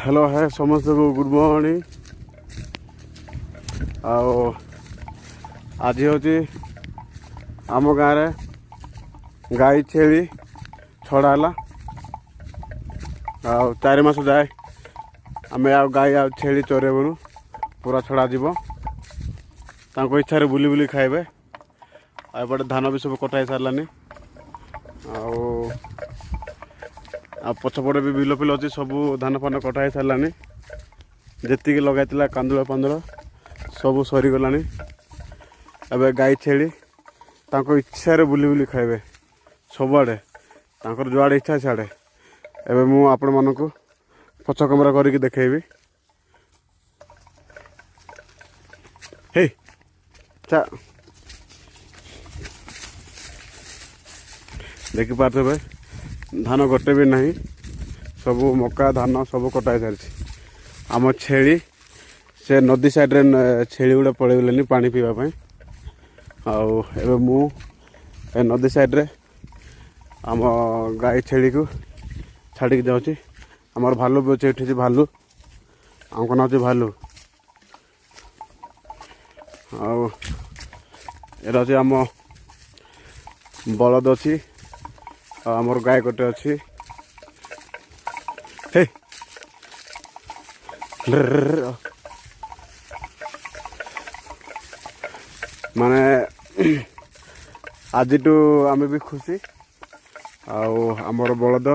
Hello hi ସମସ୍ତଙ୍କୁ good morning. ଆଉ ଆଜି ହେଉଛି ଆମ ଗାଁରେ ଗାଈ ଛେଳି ଛଡ଼ା ହେଲା। ଆଉ 4 ମାସ ଯାଏ ଆମେ ଆଉ ଗାଈ ଆଉ ଛେଳି ଚରେଇବୁନୁ, ପୁରା ଛଡ଼ା ଯିବ। ତାଙ୍କ ଇଚ୍ଛାରେ ବୁଲି ବୁଲି ଖାଇବେ। ଆଉ ଏପଟେ ଧାନ ବି ସବୁ କଟା ହେଇସାରିଲାନି। ଆଉ ଆଉ ପଛପଟେ ବି ବିଲ ଫିଲ ଅଛି, ସବୁ ଧାନ ଫାନ କଟା ହେଇସାରିଲାନି। ଯେତିକି ଲଗାଇଥିଲା କାନ୍ଦୁଳ ଫାନ୍ଦୁଳ ସବୁ ସରିଗଲାଣି। ଏବେ ଗାଈ ଛେଳି ତାଙ୍କ ଇଚ୍ଛାରେ ବୁଲି ବୁଲି ଖାଇବେ ସବୁଆଡ଼େ, ତାଙ୍କର ଯୁଆଡ଼େ ଇଚ୍ଛା ସିଆଡ଼େ। ଏବେ ମୁଁ ଆପଣମାନଙ୍କୁ ପଛ କ୍ୟାମେରା କରିକି ଦେଖେଇବି। ହେଇ ଚା ଦେଖିପାରୁଥିବେ, ଧାନ ଗୋଟେ ବି ନାହିଁ, ସବୁ ମକା ଧାନ ସବୁ କଟା ହେଇସାରିଛି। ଆମ ଛେଳି ସେ ନଦୀ ସାଇଡ଼୍ରେ ଛେଳି ଗୁଡ଼ା ପଳେଇଗଲେନି ପାଣି ପିଇବା ପାଇଁ। ଆଉ ଏବେ ମୁଁ ଏ ନଦୀ ସାଇଡ଼୍ରେ ଆମ ଗାଈ ଛେଳିକୁ ଛାଡ଼ିକି ଯାଉଛି। ଆମର ଭାଲୁ ବି ଅଛି ଏଠି, ଭାଲୁ, ଆମ ନାଁ ହେଉଛି ଭାଲୁ। ଆଉ ଏଇଟା ଅଛି ଆମ ବଳଦ ଅଛି, ଆଉ ଆମର ଗାଈ ଗୋଟେ ଅଛି। ହେ ମାନେ ଆଜିଠୁ ଆମେ ବି ଖୁସି। ଆଉ ଆମର ବଳଦ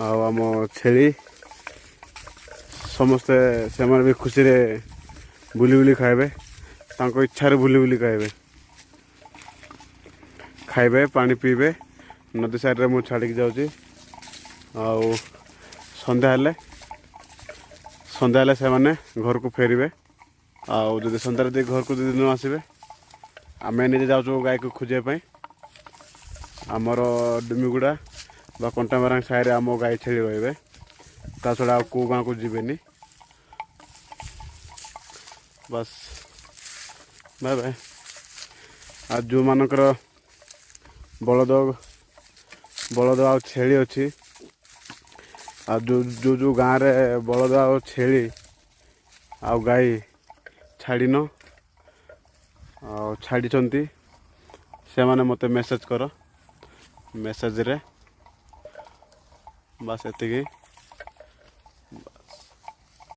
ଆଉ ଆମ ଛେଳି ସମସ୍ତେ ସେମାନେ ବି ଖୁସିରେ ବୁଲି ବୁଲି ଖାଇବେ, ତାଙ୍କ ଇଚ୍ଛାରେ ବୁଲି ବୁଲି ଖାଇବେ, ଖାଇବେ, ପାଣି ପିଇବେ। ନଦୀ ସାଇଡ଼୍ରେ ମୁଁ ଛାଡ଼ିକି ଯାଉଛି। ଆଉ ସନ୍ଧ୍ୟା ହେଲେ ସେମାନେ ଘରକୁ ଫେରିବେ। ଆଉ ଯଦି ସନ୍ଧ୍ୟାରେ ଯଦି ଘରକୁ ଯଦି ନ ଆସିବେ, ଆମେ ନିଜେ ଯାଉଛୁ ଗାଈକୁ ଖୋଜିବା ପାଇଁ। ଆମର ଡୁମିଗୁଡ଼ା ବା କଣ୍ଟାମାରାଙ୍ଗ ସାହିରେ ଆମ ଗାଈ ଛେଳି ରହିବେ, ତା ଛଡ଼ା ଆଉ କେଉଁ ଗାଁକୁ ଯିବେନି। ବାସ୍, ବାଏ ବାଏ। ଆଉ ଯେଉଁମାନଙ୍କର ବଳଦ ଆଉ ଛେଳି ଅଛି, ଆଉ ଯେଉଁ ଯେଉଁ ଯେଉଁ ଗାଁରେ ବଳଦ ଆଉ ଛେଳି ଆଉ ଗାଈ ଛାଡ଼ିନ ଆଉ ଛାଡ଼ିଛନ୍ତି, ସେମାନେ ମୋତେ ମେସେଜ୍ କର ମେସେଜ୍ରେ। ବାସ୍, ଏତିକି।